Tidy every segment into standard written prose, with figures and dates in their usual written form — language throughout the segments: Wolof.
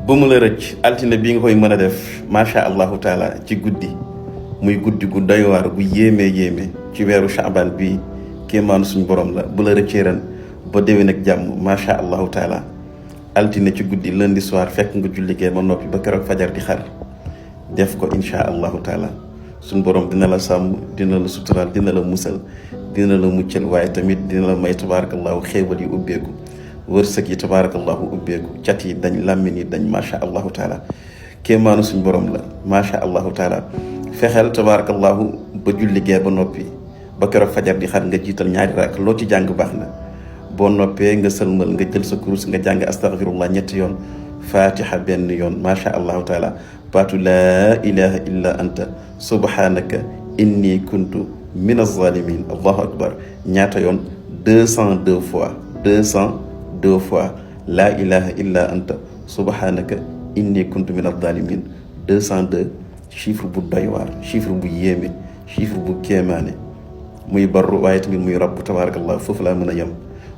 bu mu la rëcc altine bi nga koy mën a def macha allahu taala ci guddi muy guddi gu doy waar gu yéemee yéeme ci weeru Shaaban bi kéemaanu suñu borom la bu la rëccee ren ba déwén ak jàmm macha allahu taala altine ci guddi lundi soir fekk nga julli gee ba noppi ba keroog fajar di xar def ko insha allahu taala suñu borom dina la sàmm dina la suturaal dina la musal dina la muccal waaye tamit dina la may tabarakallahu xéewal yi ubbeeku wërsëg yi tabarakallahu ubbeeku cat yi dañ làmmin yi dañ macha allahu taala kéemaanu suñu borom la macha allahu taala fexeel tabarakallahu ba julli gee ba noppi ba keroog fajar di xar nga jiital ñaari raak loo ci jàng baax na boo noppee nga sëlmal nga jël sa kurus nga jàng astaghfirullah ñetti yoon fatiha benn yoon macha allahu taala baatu laa ilaha illa anta subhanaka inni kuntu min az-zalimin allahu akbar ñaata yoon 202 fois 202 fois laa ilaha illa anta subhanaka inni kuntu min az-zalimin 202 chiffre bu doy waar chiffre bu yéeme chiffre bu kéemaane muy barru waaye tamit muy rabbu tabarakallah foofu laa mën a yem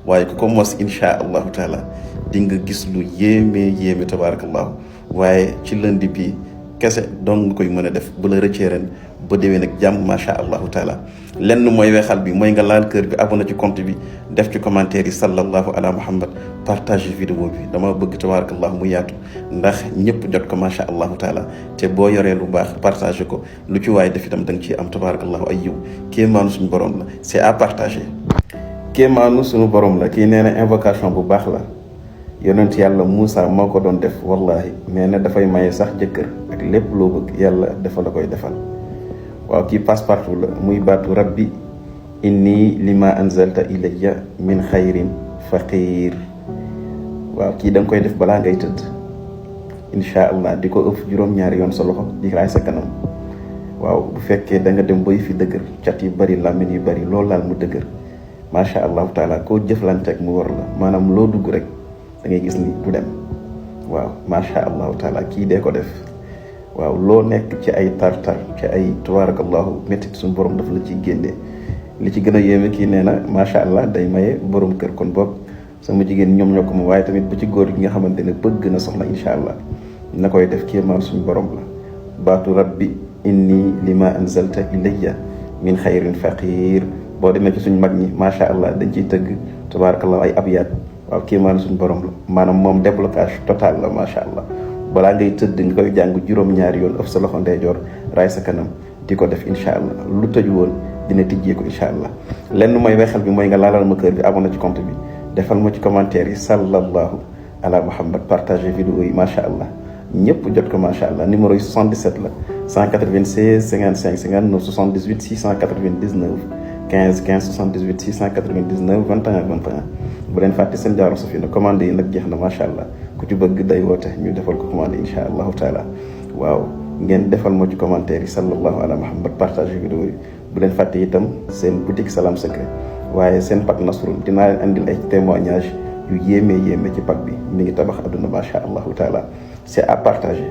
waaye ku ko mos insha allahu taala di nga gis lu yéeme tabarakallahu waaye ci lundi bi kese donc nga koy mën a def bu la rëccee ren ba déwén ak jàmm macha allahu taala lenn mooy weexal bi mooy nga laal kër bi abonné ci compte bi def ci commentaire yi sallallahu ala muhammad partage vidéo bi dama bëgg tabarakallahu mu yaatu ndax ñëpp jot ko macha allahu taala te boo yoree lu baax partage ko lu ci waaye def itam da nga ciy am tabarakallahu ay yiw kéemaanu suñu borom la c'est à partager. kéemaanu suñu borom la kii nee na invocation bu baax la yonent yàlla Moussa moo ko doon def wallahi mais ne dafay maye sax jëkkër ak lépp loo bëgg yàlla dafa la koy defal waaw kii passe-partout la muy baatu rabbi inni lima anzalta ilayya min xayrin faqir waaw kii da nga koy def balaa ngay tëdd incha allah di ko ëpp juróom-ñaari yoon sa loxo di raay sa kanam waaw bu fekkee da nga dem bay fi dëgër cat yu bari làmmiñ yu bari loolu laal mu dëgër macha allahu taala koo jëflanteeg mu war la maanaam loo dugg rek da ngay gis ni du dem waaw macha allahu taala kii dee ko def waaw loo nekk ci ay tartar ci ay tabarakallahu métti suñu borom dafa la ciy génne li ci gën a yéeme kii nee na macha allah day maye borom kër kon boog sama jigéen ñoom ñoo ko moom waaye tamit bu ci góor gi nga xamante ne bëgg na soxna incha allah na koy def kéemaan suñu borom la baatu rabbi inni lima anzalta ilayya min xayrin faqir boo demee ci suñu mag ñi macha allah dañ ciy tëgg tabarakallahu ay abyaat waaw kéemaan suñu borom la maanaam moom déblocage total la macha allah balaa ngay tëdd nga koy jàng juróom-ñaari yoon ëf sa loxo ndeyjoor raay sa kanam di ko def incha allah lu tëju woon dina tijjee ko incha allah lenn mooy weexal bi mooy nga laalal ma kër bi abonné ci compte bi defal ma ci commentaire yi sallallahu ala muhammad partager vidéo yi macha allah ñëpp jot ko macha allah numéro yi 77 la 196 55 59 78 699 15 15 78 699 21 21 bu leen fàtte seen jaaro Safina commande yi nag jeex na macha allah ku ci bëgg day woote ñu defal ko commande insha allahu taala waaw ngeen defal moo ci commentaire yi sallallahu ala muhammad partage vidéo yi bu leen fàtte itam seen boutique Salam Secret waaye seen pak Nasrul dinaa leen andil ay témoignage yu yéeme ci pak bi mi ngi tabax adduna macha allahu taala c'est à partager.